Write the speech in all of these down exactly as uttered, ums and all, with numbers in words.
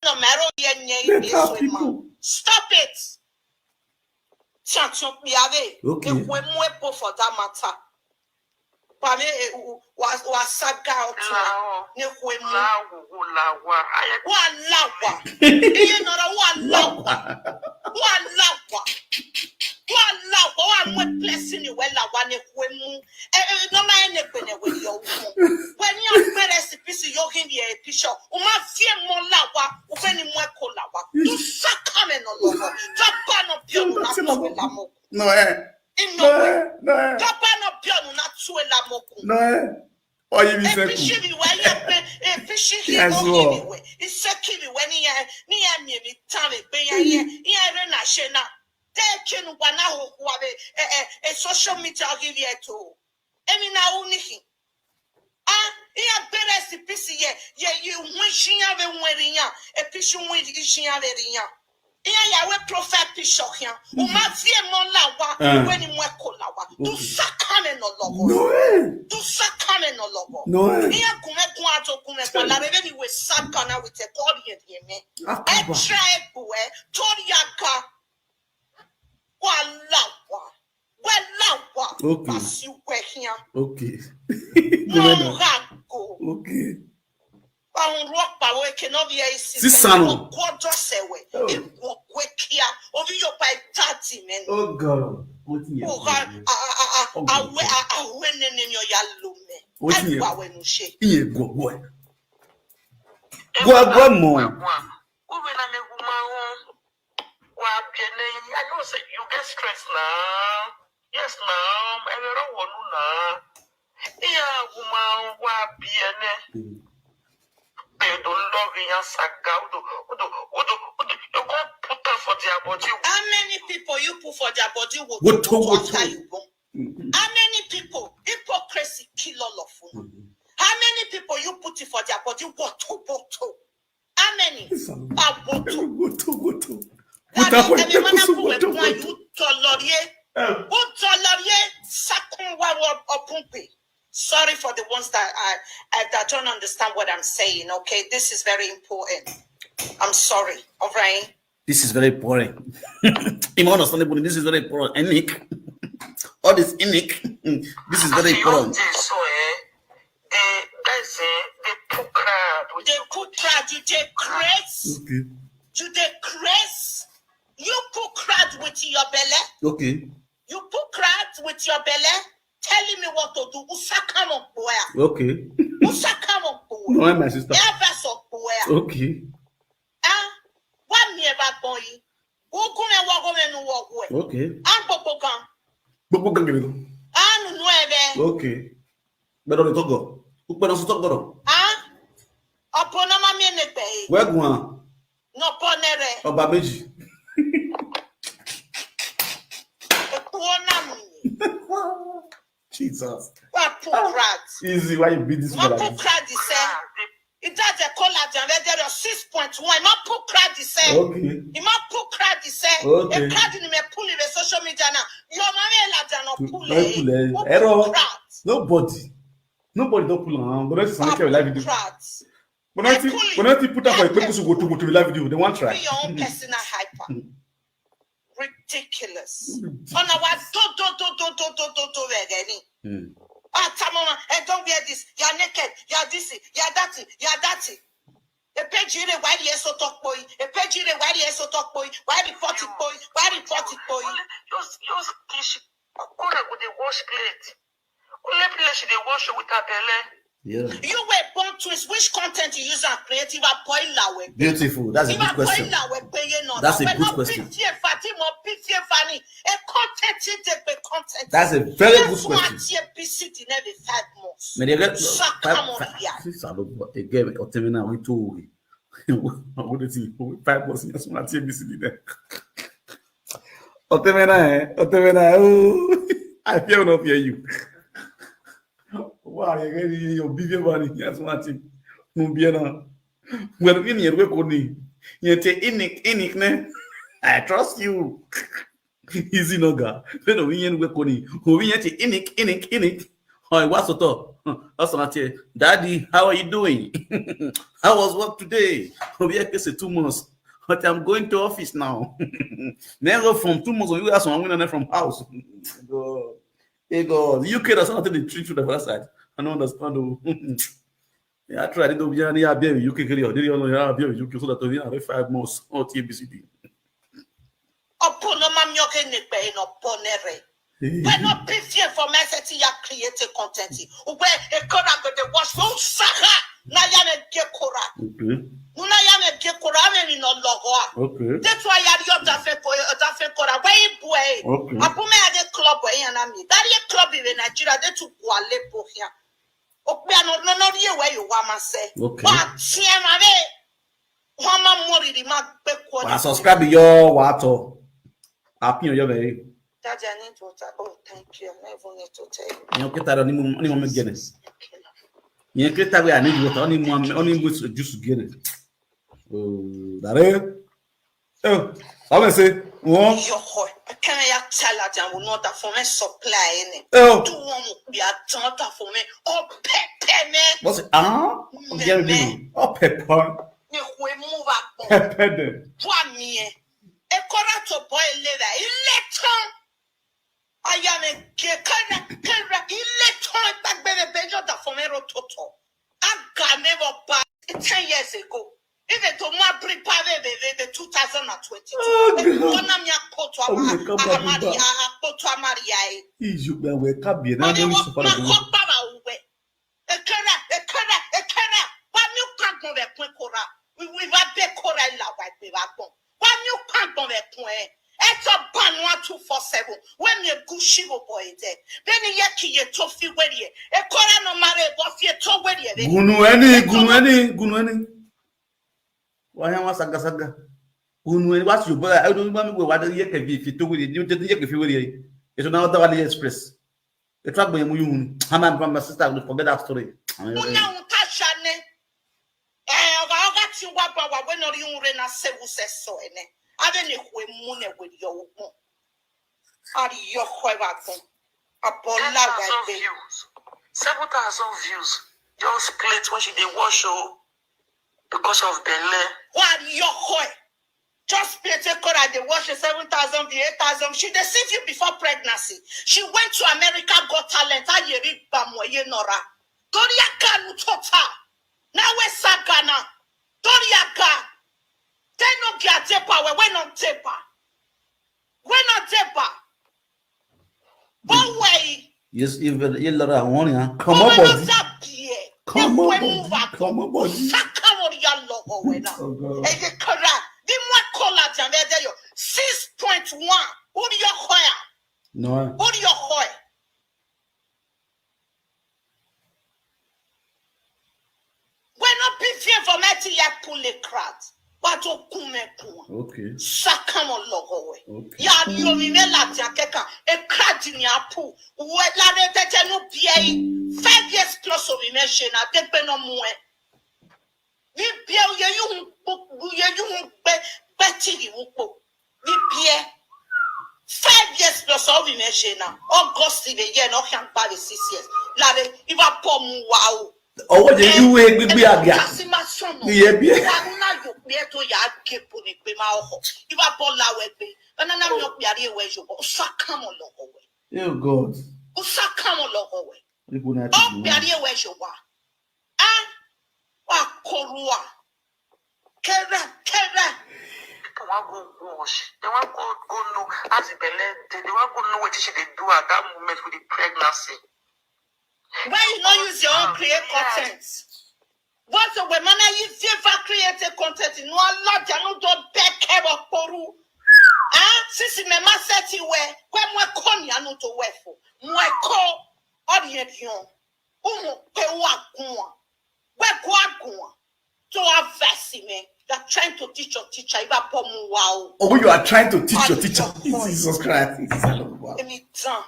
No mero ye nye. Stop it. Tiantian piave. Okay. Ekwe mwe po for that matter. Pame wa wa saga otu. Ne kwe mu. Lawa. Wa lawa. Iye nora wa lawa. Wa lawa. Wa lawa. Wa mwe blessing we lawa ne kwe mu. E e no ma ene pe ne we yo mu. When you are very sipisi yo him ye pisho. Uma fie mo lawa. Ufeni mwe ko lawa. Tu sakame no logo. Taba no pio na tu lamo. No eh. Inowe. Papa no pio no na tue la moku. No eh. Oyi mi seku. Efishi mi we ya pe. Efishi hi oyi mi we. Iseki mi we ni ya ni ya mi mi tare pe ya ye. Ni ya re na she na. Te kinu wa na ho kwa be. E e e social media ogi vi eto. Emi na unihi. Ah, iya bere si pisi ye, ye, ye, wen shinya ve wen rinya, e pisi wen shinya ve rinya. Iya ya we profile picture ya. Uma vie mo lawa, we ni mwe ko lawa. Tu sakane no logo. No eh. Tu sakane no logo. No eh. Iya kume kwa to kume kwa la bebe ni we sakana with a call ye ye me. E try bu e, tori aka. Wa lawa. Wa lawa. Okay. Pasi we hia. Okay. No rago. Okay. Wa un ro pa we ke no vi e si. Sisano. Ko do se we. Oh. E wo kwe kia. Ovi yo pa e thirty men. Oh God. Wetin you? O ha a a a a we a a we ne ne yo ya lo me. Wetin you? Wa we no she. Iye go go. Go go mo. Ube na me guma ho. Wa biene, I know say you get stress now. Yes now, I don't want to now. Yeah, woman, wa biene. They don't love in your saga. Udo, udo, udo, udo. You go put her for their body. How many people you put for their body would What to, what after to? You born? Mm-hmm. How many people? Hypocrisy kill all of you. Mm-hmm. How many people you put it for their body? What to, what to? How many? Aboto. Goto, goto. That is every man who will want you to love you. Who to love you? Sakun wa wa opumpe. Sorry for the ones that are, uh, that don't understand what I'm saying, okay? This is very important. I'm sorry, all right? This is very important. You understand, this is very important. Enik. All this enik. This is very important. So, eh, they, that's it. They put crowd. They put crowd. You take craze. Okay. You take craze. You put crowd with your belly. Okay. You put crowd with your belly. Telling me what to do. Usakamo boya. Okay. Usakamo boya. No, my sister. Ever so boya. Okay. Ah, wa mi e ba boy. Ugu me wo go me nu wo go e. Okay. An gbogbo gan. Gbogbo gan gidi gan. An nu e be. Okay. Bedo ni togo. Upe na so togo ro. Ah. Opo na ma mi ne gbe. We gun an. No po ne re. Ọba méjì. Epo na mi. Jesus. Wa put crowd. Easy, why you beat this man like this? Wa put crowd, he said. It does a call at the other six point one. He might put crowd, he said. Okay. He might put crowd, he said. Okay. A crowd in me pull in the social media now. Your mommy la dano pull. Don't pull it. Who put crowd? Nobody. Nobody don't pull on. But that's some kind of live video. Crowd. But I think, but I think put up for a people to go to, go to the live video. They want try. Be your own personal hyper. Ridiculous. Ona wa do do do do do do do do vegeni. Hmm. Ah, tamama, and don't wear this. You're naked. You're this. You're that. You're that. A page you why the so talk boy. A page you why the so talk boy. Why the forty boy? Why the forty boy? Use use tissue. Kora go dey wash plate. Only place she dey wash with her belle. Yeah. You were born twins. Which content you use and create? If I boil lawe. Beautiful. That's a good question. That's a good question. If I boil lawe, pay you not. That's a good question. Pity Fatimo, pity Fanny. A content is a content. That's a very good question. Yes, one year B C D never five months. May they get five, five, six, I don't know. Again, Otemina, we told we. What is it? Five months, yes, one year B C D there. Otemena, eh? Otemena, oh. I fear not fear you. Why you get your big money? Yes, one thing. No be na. Well, in here we go ni. You take inik inik ne. I trust you. Easy no ga. Pero we yen we ko ni. Ho we yen take inik inik inik. Oh, what's the talk? That's what I tell. Daddy, how are you doing? How was work today? We are case two months. But I'm going to office now. Then go from two months, you ask one winner from house. God. Hey God, U K does not the treat you the other side. I don't understand. Oh. Yeah, I tried to be any abia U K kiri or did you know abia U K so that we have five months or T B C D. Opono ma mioke nekpe no ponere. But no pity for me set ya create content. Ube e kora go the watch so saka na ya ne ge kora. Okay. Una ya ne ge kora me ni no logo. Okay. That's why ya yo da fe ko da fe kora we boy. Okay. Apu me ade club we ya na mi. That ye club in Nigeria they to gwale po here. Okpe no no no ye we yo wa ma se. Okay. But tiena ve. Wa ma mori di ma pe ko. Wa subscribe yo wa to. Apin yo very. Daddy, I need water. Oh, thank you. I don't even need to tell you. Yan kita ni mo ni mo gene. Yan kita we ani water ni mo ni mo juice gene. Oh, dare. Oh, I will say one. Yo ho. Can I tell her that will not that for me supply any? Oh, Do one will be a ton that for me. Oh, pepe me. What's it? Ah, Me, yeah, me. Oh, pepper. Ni we move up. Pepper them. Bua mi e. E kora to boy leva. Ile ton. Aya me ke kara kara ile ton. Bagbe me benjo da for me ro toto. Aga never buy ten years ago. Even to more prepare the two thousand and twenty-two. Oh, God. One of me photo Oh, my God, Maria, Baba. Photo Maria. Iju gbe we ka bi na Mami ni wo so ma fara. ko baba uwe. Ekere, ekere, ekere. Ba mi ka gbon be kun kora. We we ba be kora la wa be ba gbon. Ba mi ka gbon be kun e. E to ba no two four seven. We mi gu shi wo boy de. Be ni ye ki ye to fi we ye. E kora no mare bo fi e to we ye. Gunu eni, gunu eni, gunu eni. Wa yan wa saga saga. Gunu eni wa si yo ba, I don't ba mi we wa de ye ke bi fi to we ye. Ni o je ye ke fi we ye. E so na da wa ni express. E try gbe mu yun. How my my sister will forget that story. Una un ta shane. Eh, oga oga ti wa ba wa we no ri un re na se wu se so ene. Ave ni kwe mu ne we yo wo. Ari yo kwe ba kun. Abola wa be. Seven thousand views. Just plate when she dey wash o because of belle. Wa yo kwe. Just play take call and they watch a seven thousand view, eight thousand. She deceived you before pregnancy. She went to America, got talent. Ayeri gbamu eye nora. Doria kanu tota. Na we sagana. Doria ga. They no get tepa. We we no tepa. We no tepa. But we Yes, even ye lora won ya. Come on, Ọmọ náà body. dàbí ẹ̀. Come on, Ẹ body. move up. Come on, body. Sákàwọ̀ ya lọ́wọ́ wẹ̀ náà. Oh, God. Ẹ jẹ́ kára bí wọ́n kọ́ láti àwọn ẹ̀dẹ́ yọ six point one. Ó ní ọkọ ẹ̀. No. Ó ní ọkọ ẹ̀. Wẹ́n náà bí fi ẹ̀fọ́mẹ́tì yẹ kú lè crowd. Wá tó kún mẹ́kún wọn. Okay. Sákàwọ̀ lọ́wọ́ wẹ̀. Okay. Ya yomi me la ti akeka. E crowd ni apu. Wẹ́ lára tẹ́tẹ́ nú bí ẹ yìí. Five years plus omi mẹ́ ṣe na dé pé náà mú ẹ. Ni bia ye yuhu ye yuhu gbe gbe ti yi wupo. Ni bia five years plus all we measure now. August the year no can buy the six years. La de iba pomu wow. Owo je yuwe gbigbe aga. Kasi ma sono. Ni ye bi. Wa na yo pe to ya ge po ni pe ma oho. Iba po la we pe. Na na mi o pe ari we yo. O sa kamo lo we. Oh, God. O sa kamo lo we. People na O pe ari we yo wa. Ah. Wa korua. Kera kera. People wan go wash. They wan go go know as the belle dey. They wan go know wetin she dey do at that moment with the pregnancy. Why you no use your own create content? What's the woman you ever create a content? No, Allah, you no don back care of poru. Ah, sisi me ma set you where. Kwe mwe ko ni anu to wefo. Mwe ko. Ori e dion. Umu pe wa gun. We ko agun. To a verse me. You're trying to teach your teacher. Iba pomu wow. Oh, you are trying to teach your teacher. Jesus Christ. This is a lot of work. Emi tan.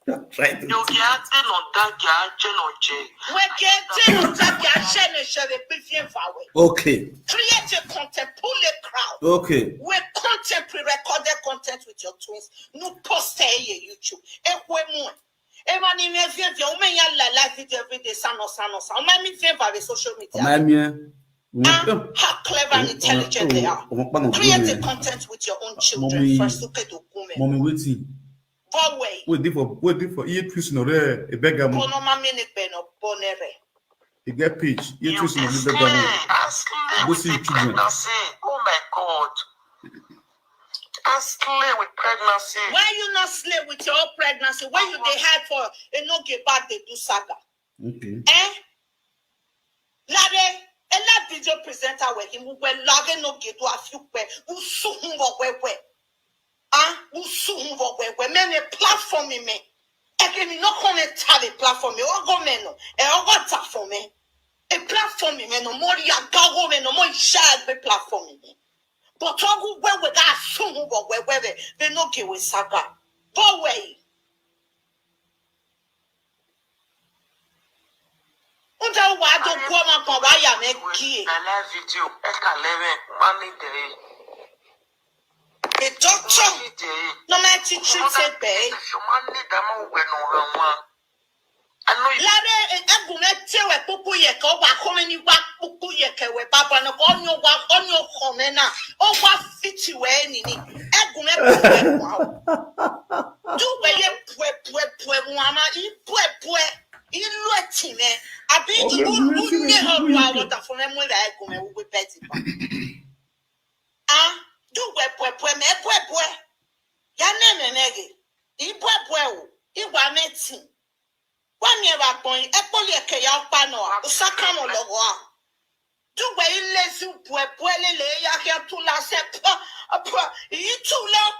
You are trying to Yo teach. ya te no da ya je no je. Weke te no ta ya shene shene pe fien fa we. Okay. Create a content, pull a crowd. Okay. We content, pre-recorded content with your twins. No post e ye YouTube. E we mu. Emma ni me vie vie, o me ya la live video every day, sano, sano, sano. O me mi vie va les social media. Ọmọ ẹ̀mí ẹ̀. Ah, how clever and intelligent they are. Create a content with your own children first. Look at the woman. Mommy, waiting. But wait. Wait, dey for, wait, dey for. Iye twist no re, a beggar mo. Bono ma me ne pe no bonere. You get page. Iye twist no re, beggar mo. Ashley Go with see the children. Pregnancy. Oh my God. Ashley with pregnancy. Why you not slay with your own pregnancy? Why you dey hide for a no get back they do saga? Okay. Eh? Lade, a la video presenter where him we lage no get do a few pe. Usu hum we we. Ah, usu hum we we. Men a platform me. Eke mi no come and tell a platform me. O go men no. E o go tap for me. A platform me no more ya gago me no more share the platform me. But ogu we we ga suhu we we we we no get we saga. But we. Unja wa do goma kwa wa ya me gie. Na live video. Eka leve. Money day. A doctor. Money day. No me ti treat se be. If you money, dama we no rama. I know you. Lare egume tewe pupu ye ko wa kome ni wa pupu ye ke we baba no ko onyo wa onyo kome na o wa fiti we ni ni egume pupu wa. Do we ye pwe pwe pwe mama i pwe pwe i lo ti me abi Okay, u you u see ne me ho pupu wa ye wa da fo me mo da egume we beti pa. Ah, do we pwe pwe me pwe pwe. Ya ne me me ge. I pwe pwe o. I wa me ti. Wa mi e wa pon e poli e ke ya pa no. U sa ka mo lo wa. Do we i le zu pwe pwe le le ya ke tu la se pa. Pa i tu la.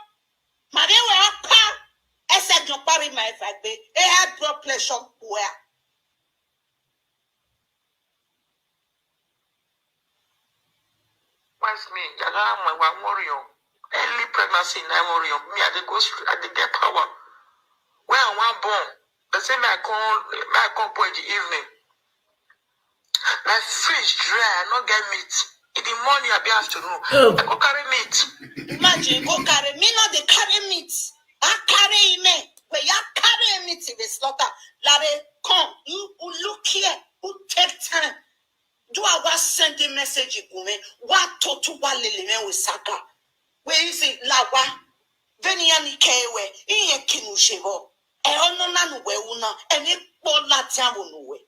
Ma de we pa. E se jo pari ma e fa gbe. E high blood pressure pwe. Pass me, Jaga, my one warrior. Early pregnancy in nine warrior. Me, I dey go street, I dey get power. When I want born, they say me I come, me I come born in the evening. My fridge dry, I no get meat. In the morning, I be afternoon. I go carry meat. Imagine go carry me no dey carry meat. I carry him eh. But ya carry meat in the slaughter. Lare, come, you, you look here, who take time. Do I wa send a message gume? Wa to to wa lele me we saga. We is it lawa? Veni ani kewe, iye kinu shevo. E ono na nu we una, e ni po la tiamo nu we.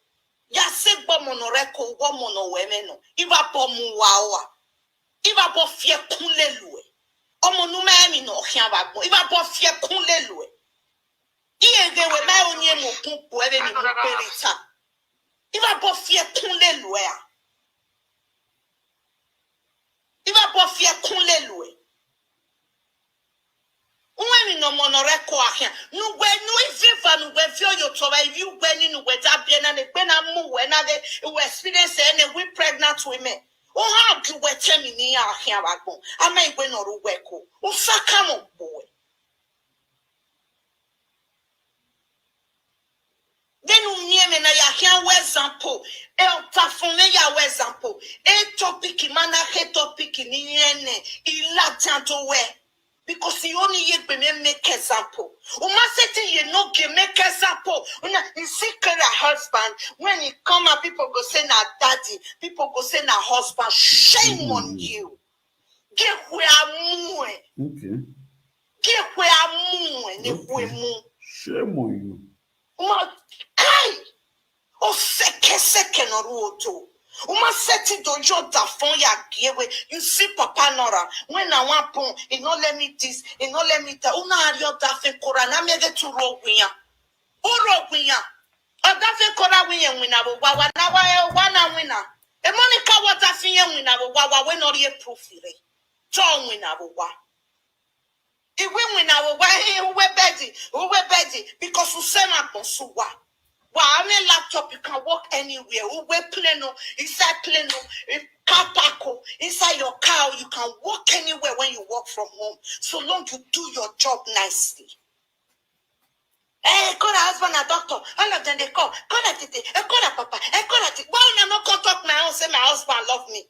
Ya se gbo mono re ko wo mono we me no. Iva po mu wa wa. Iva po fie kun le lu e. Omo nu me mi no hian va gbo. Iva po fie kun le lu e. Iye ge we me o ni mo kun po e ve mi mu perita. Iva po fie kun le lu e a. Iva po fie kun le lu e. Uwe mi no mono re ko ahia. Nu we nu iviva nu we vio yo to we you we ni nu we da bie na ne gbe na mu we na de we experience e ne we pregnant women. O ha gi we temi ni ahia wa gbon. Ama igwe no ru we ko. U sa ka mo gbo we. Then u mie me na ya hia we example. E o ta fun me ya we example. E topic ma na he topic ni yene. I la jan to we. Because you only ye be me make example. U ma say ti ye no ge make example. Una you see kere husband. When he come out, people go say na daddy. People go say na husband. Shame on you. Ge hwe amu e. Okay. Ge hwe amu e. Ni hwe mu. Shame on you. Uma kai. O seke seke no ruoto. Uma seti dojo da fon ya giewe. You see Papa Nora. When I want pon, he no let me this, he no let me that. Una ario da fe kora na me get to ro winya. O ro winya. O da fe kora winya wina bo wa wa na wa e wa na wina. E Monica wa da fe yen wina bo wa wa we no rie proof re. Jo wina bo wa. Iwe wina wo wa he uwe bedi, uwe bedi, because u sema kon su wa. Wa ame laptop, you can work anywhere. Uwe plane o, inside plane o, in car park o, inside your car o, you can work anywhere when you work from home, so long you do your job nicely. Eh, call her husband and doctor. All of them they call. Call her tete. Eh, call her papa. Eh, call her tete. Why una no come talk my own? Say my husband love me.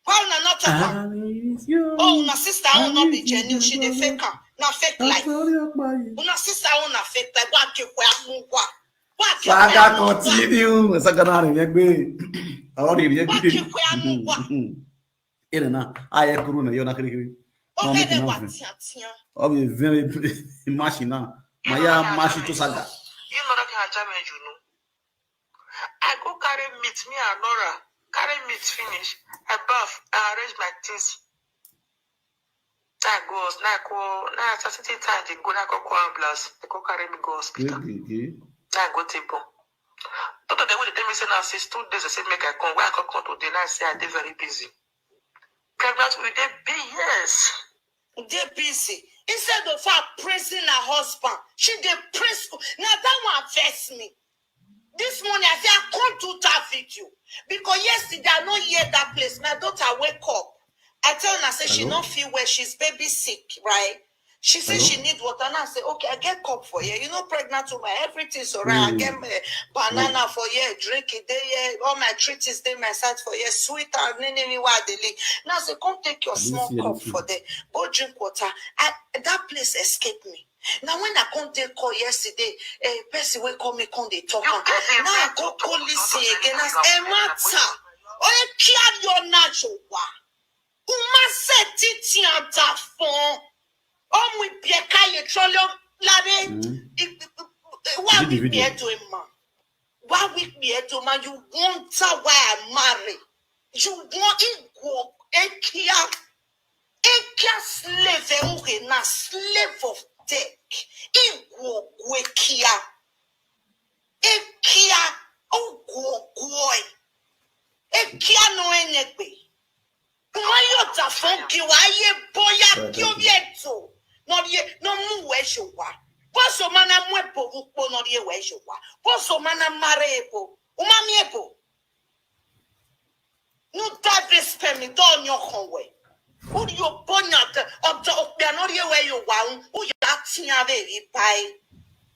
Why una no talk am? Oh, una sister, oh, no be genuine. She dey fake am. Na fake life. Una sister own na fake life. Wa ke kwe amu wa. Wa ke kwe Saga amu wa. Continue. Saga na rin yẹn gbé. Ọ̀rọ̀ rin yẹn Wa gbé. ke kwe amu wa. Ere na. Aye kuru na yo na kiri kiri. O No, ke make de it wa happen. tia tia. Ọ bụ very machine na. Ma ya mashi to saga. You know that can challenge, you know. I go carry meat, me and Nora. Carry meat finish. I bath, I arrange my things. I go, na I go, na I saturday time they go, na I go call ambulance. They go carry me go hospital. Baby, eh? Na I go take born. Doctor, they will tell me say now since two days. I say make I come. Why I come come today? Now I say I dey very busy. Pregnant with a B S. Dey busy. Instead of her praising her husband, she dey praise. Now that one vex me. This morning I say I can't do that video because yesterday I no hear that place. My daughter wake up. I tell her say she Hello? No feel well. She's baby sick, right? She say Hello? She need water. And I say, okay, I get cup for you. You know, pregnant woman, everything's alright. I Mm. Get uh, banana for you, drink it there. Yeah. All my treats dey my side for you, sweet and nene me wa deli. Now I say, come take your I didn't small see cup anything. For there. Go drink water. I, that place escape me. Now when I come dey call yesterday, a person wey call me come dey talk. You Am. get the Now I right go to talk call to listen somebody again. when As you are a matter. pregnant. Oh, carry your natural. Uma se titi anta fon. Omu bieka ye trollo lare. Mm. Why Did the we video. Be to a man? Why we be to man? You wonder why I marry? You want it go ekia. Ekia slave, okay, na slave of death. Igwo gwekia. Ekia ogwo gwoi. Ekia no enegbe. Kuma yo ta fon ki wa ye boya ki o ye to. No ye no mu we showa. Boso mana mu ebo ukpo no ye we showa. Boso mana mare ebo. Umami ebo. No disrespect me, don't your home way. Who do you point at? Of the Opianori where you want, who you acting at very pie?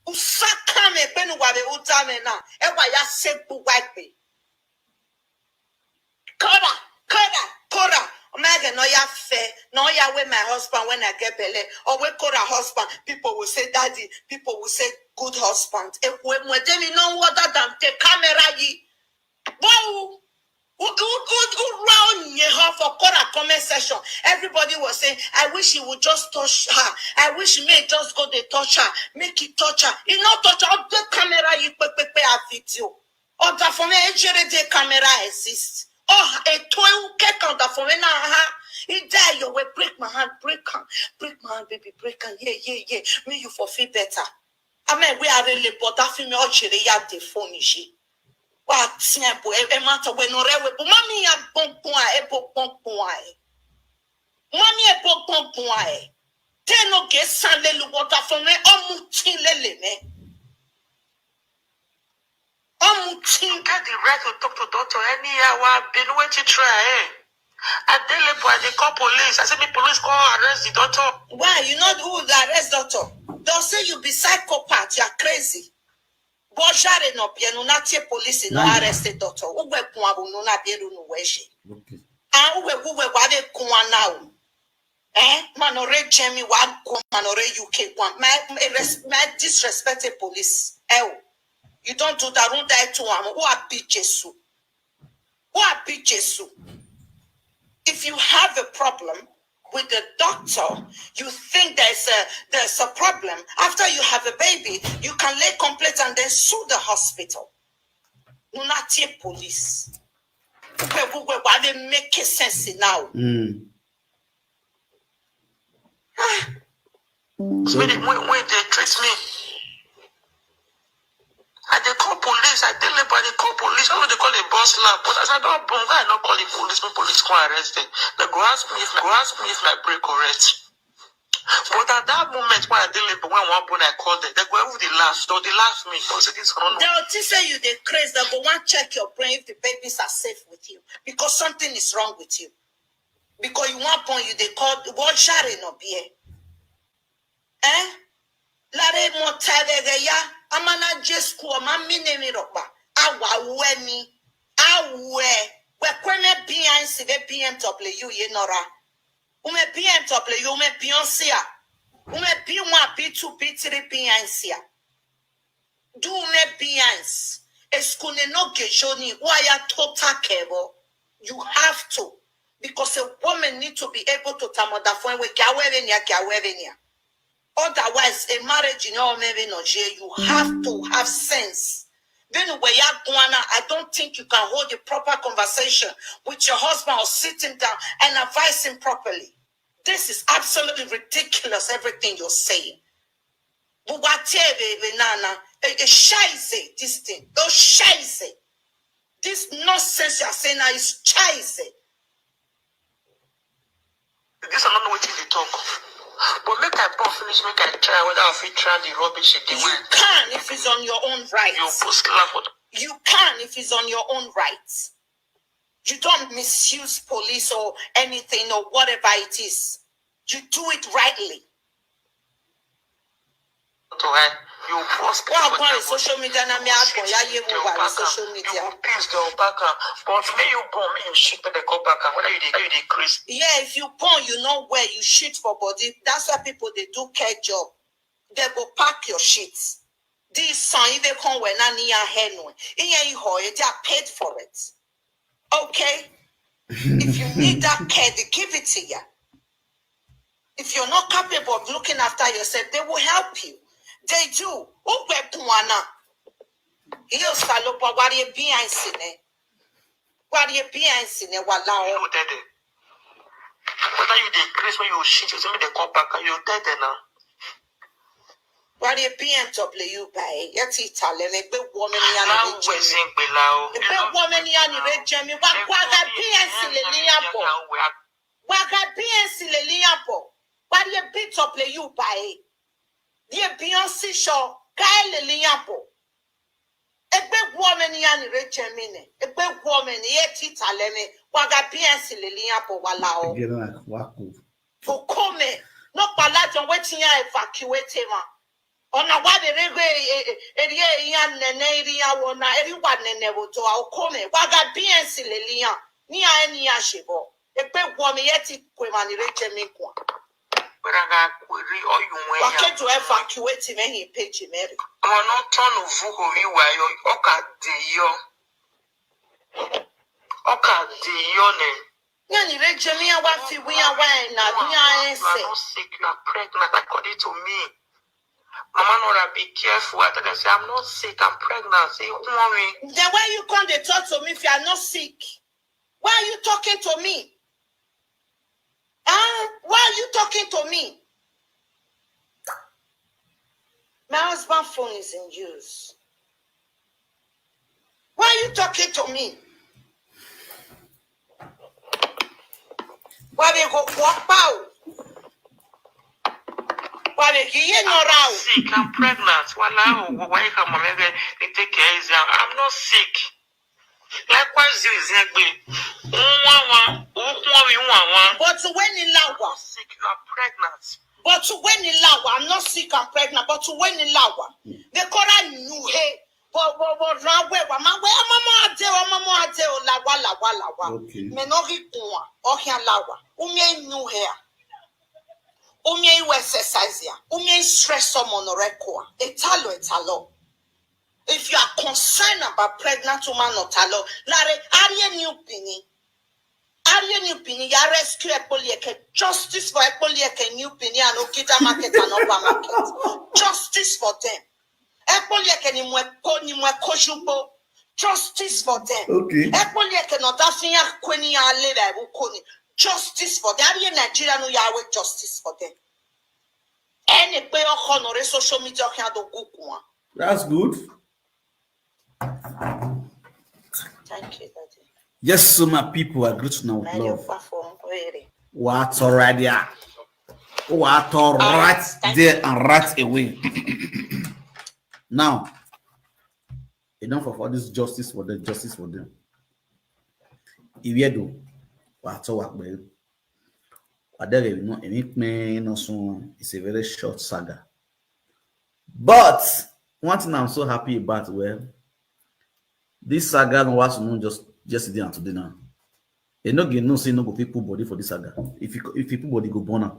Usaka me, Ben, what they would tell me now, and why I said, who wipe me? Kora, Kora, Kora. Omega, no, ya fair, no, ya with my husband when I get belly, or with Kora husband, people will say, Daddy, people will say, good husband. If we, we, they know what that damn the camera ye. Wow! Who, who, who, who round ye her for Kora comment section? Everybody was saying, I wish he would just touch her. I wish he may just go dey touch her. Make it touch her. He not touch her. Up the camera, you quick, quick, quick, a video. Order for me, H R D camera exists. Oh, a toy who can order for me now, huh? He die your way, break my hand, break hand, break my hand, baby, break hand. Yeah, yeah, yeah. Me, you for feel better. Amen. We are really, but that film all chere ya de phone is she. Wa tiempo e e matter we no rewe, but mommy ya bon bon e bo bon bon e. Mommy e bo bon bon e. Te no ke san le lu water for me o mu tin le le me. O mu tin. You get the right to talk to doctor anyhow. I been waiting try, eh? I dey labor, I dey call police. I say me police come arrest the doctor. Why you know who the arrest doctor? Don't say you be psychopath, you are crazy. Bojare no bien no na tie police no Nani? Arrest the doctor. Ugwe kun abu no na bien no we she. Okay. Ah, ugwe ugwe wa de kun now. Eh, manore Jamie wa go manore U K one. My my, res, my disrespected police. Eh, oh. You don't do that. Don't die to am. Who are be Jesus? Who are be Jesus? If you have a problem with the doctor, you think there's a there's a problem. After you have a baby, you can lay complaint and then sue the hospital. No na tie police. Ugwe ugwe wa de make sense now. Mm. When they, when, when they treat me, I dey call police. I dey labor, I dey call police. I know they call the boss slap, but as I don't born, I not call the police. When police come arrest them, they go ask me if go ask me if my break correct. But at that moment when I dey labor, when one born I call them, they go even dey laugh. They dey laugh me. They say this one. They'll just say you dey craze. They go want check your brain if the babies are safe with you because something is wrong with you. Because you want born, you dey call what share no be. Eh? Lare mo tare ya. Amana je school ma mi ne mi roba. Awa we mi. Awe. We kweme B M C ve B M W ye nora. Ume B M W, ume Beyonce. Ume B one, B two, B three, B N C. Do me B N C. Eskune no gejoni, waya tota kebo. You have to. Because a woman need to be able to tamoda for we gawerenia, gawerenia. Otherwise, a marriage in all maybe no, you have to have sense. Then where you guana, I don't think you can hold a proper conversation with your husband or sit him down and advise him properly. This is absolutely ridiculous, everything you're saying. But what nana, a scheiße, this thing. Oh, scheiße. This nonsense you're saying now is scheiße. This I don't know what they talk. But make I pop finish, make I try whether I fit try the rubbish again. You can if it's on your own right. You post laugh. You can if it's on your own right. You don't misuse police or anything or whatever it is. You do it rightly. To her, you post. Why go on social media now? Me ask for ya ye move on social media. You things go back. But me you born, me you shit the go back. Whether you dey, you dey crazy. Yeah, if you born, you know where you shit for body. That's why people they do care job. They go pack your shit. This son, if they come when I need a hand, in your hole, they are paid for it. Okay? If you need that care, they give it to you. If you're not capable of looking after yourself, they will help you. They do. Ugwe kuana. Iyo salopa wari B I C ne. Wari B I C ne wala o. You dead. Whether you dey craze when you shit, you see me dey come back and you dead now. Wari B M W by yet Italian, a big woman. Now we sing below. A big woman, yani, Regemi. Waga B I C le liabo. Waga B I C le liabo. Wari a beat up le you by. Ye Beyonce show. Guy le liabo. Egbe woman, yani, Regemi ne. Egbe woman, yet Italian. Waga B I C le liabo. Wala o. Again, like, waku. Okome, no palajon wetin ya evacuate ma. Ona wa de rego eri ya nene eri ya wona eri wa nene wo to a okome. Waga B N C le liyan. Ni a eni ya shebo. Epe wo mi yeti kwe mani Regemi kwa. Braga kweri oyun we ya. Wa ke to evacuate me hin page meri. Mo no turn ovu ho wi wa yo. Oka de yo. Oka de yo ne. Yani Regemi ya wa fi wi ya wa na wi ya ese. You are not sick, you are pregnant, according to me. Mama Nora, be careful. I tell them, say, I'm not sick, I'm pregnant. Say, who want me? Then why you come dey talk to me if you are not sick? Why are you talking to me? Huh? Why are you talking to me? My husband phone is in use. Why are you talking to me? Why they go walk out? Why they give you no round? Sick, I'm pregnant. Wala o, why you come and they take care easy? I'm not sick. Likewise, you is egbe. Unwawa, ukwowi unwawa. But when in lawa? Sick, you are pregnant. But when in lawa, I'm not sick, I'm pregnant. But when in lawa, they call her new hey. But but but rawe wa ma we mama ade o mama ade o lawa lawa lawa. Okay. Me no ri kunwa. Ohia lawa. Umie new hair. Umie you exercise ya. Umie stress someone or rekoa. Etalo etalo. If you are concerned about pregnant woman or talo, lare arie new bini. Arie new bini ya rescue Ekpolieke, justice for Ekpolieke new bini and Okija market and Oba market. Justice for them. Ekpolieke ni mwe ko ni mwe kojubo. Justice for them. Okay. Ekpolieke no dafinya kweni ya leba ebu koni. Justice for them. Arie Nigeria no ya we justice for them. Any pe o honore social media can do good one. That's good. Thank you, Daddy. Yes, so my people, I greet you now with love. What already? What all right there and right away. Now, enough of all this justice for them, justice for them. If you do, what all what? It's a very short saga. But one thing I'm so happy about, well, this saga no was no just yesterday and today now. You know, you know, say no go fit put body for this saga. If you if you put body go burn am.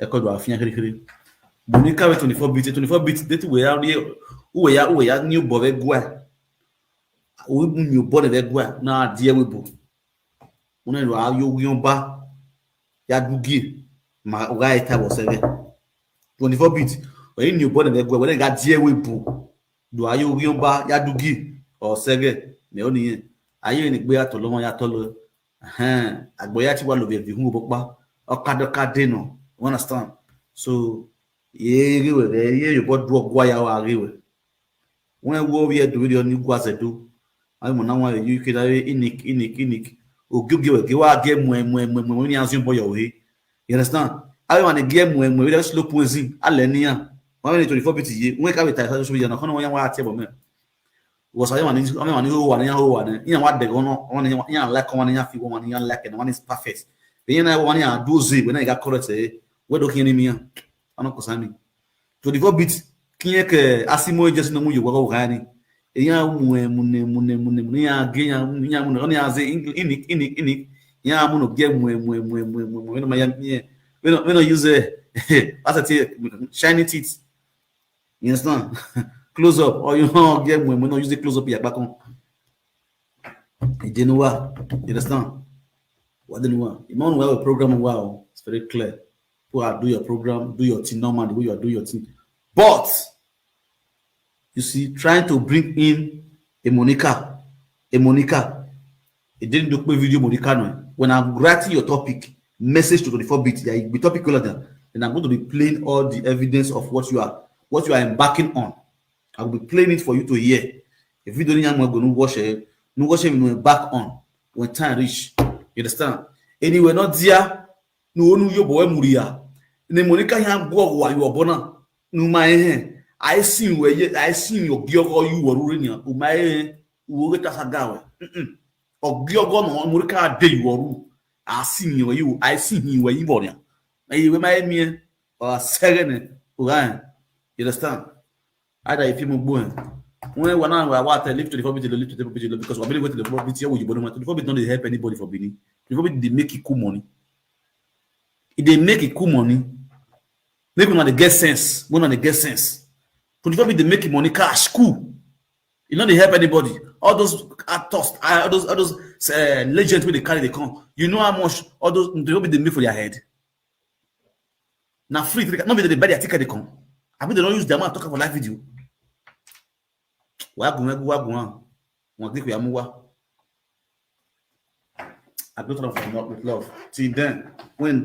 Eko do afia kiri kiri. Monica with twenty-four bit, twenty-four bit, date we ya, we ya, we ya new boy we gwa. We new boy we gwa. Na die we bo. Una do ayo wion ba. Ya dugi. Ma wa eta bo seve. Twenty-four bit. We new boy we gwa. We ga die we bo. Do ayo wion ba ya dugi. O seve. Me oni yen. Ayo ni gbe atolo mo ya tolo. Agbọya ti wa lo vẹ vihun obo pa ọkadọka dènà. You understand? So ye ye we ye yo bo du ọgwa ya wa ye we. When wo we do video ni gwa se do. Ayo mo na wa you ke da we inik inik inik. O gyo gyo we ge wa ge mo mo mo mo ni azin boyo we. You understand? Ayo ma ni ge mo mo we da slow poison ale ni ya. Wa we ni twenty-four bit ye. When ka we ta social media na kono wa ya wa te bo me. Was I one? I mean, one who one, who one. You know what they gonna one, you like one, you feel one, you like and one is perfect. But you know one, you do Z when I got correct. Eh, what do you mean? I'm not concerning. Twenty-four bit. Kinye ke asimo just no mu you go gani. Ya mu mu ne mu ne mu ne mu ya ge ya mu ya mu ne ya ze inik inik inik. Ya mu no ge mu mu mu mu mu mu no ma ya. We no we no use eh. That's a shiny teeth. You understand? Close up. Or you don't get when we not use the close up here back on. You didn't know what. You understand? What didn't want? You know why we program wow. It's very clear. Go out, do your program, do your thing normally, the way you are doing your thing. But you see, trying to bring in a Monica, a Monica, it didn't do quick video Monica no. When I'm writing your topic, message to twenty-four bit, yeah, it be topic color then. Then I'm going to be playing all the evidence of what you are what you are embarking on. I will be playing it for you to hear. If you don't hear, I'm going to watch it. No watch it when back on when time reach. You understand? Anyway, not there. No, no, you boy Muria. Ne Monica yam go wa you abona. No my eh. I see where you I see your gyo or you were ruining. O my eh. Wo get as a gawe. Ogiogo no America dey you oru. I see him where you, I see him where you born. Na you my me or second. You understand? Either if you move going. When one hour I want to live twenty-four bit, live twenty-four bit because we believe twenty-four bit here with you, but twenty-four bit don't help anybody for Benin. Twenty-four bit they make equal money. If they make equal money, make una dey get sense. When una dey get sense, twenty-four bit they make money cash cool. You know they help anybody. All those actors, uh, all those all those uh, legends wey dey carry dey come. You know how much all those twenty-four bit they make for their head. Na free, no be they buy their ticket dey come. I mean they don't use their mouth talk for live video. Wagun, wagun, wagun. Wọn gbé pé amúwá. I built love with love. Till then, when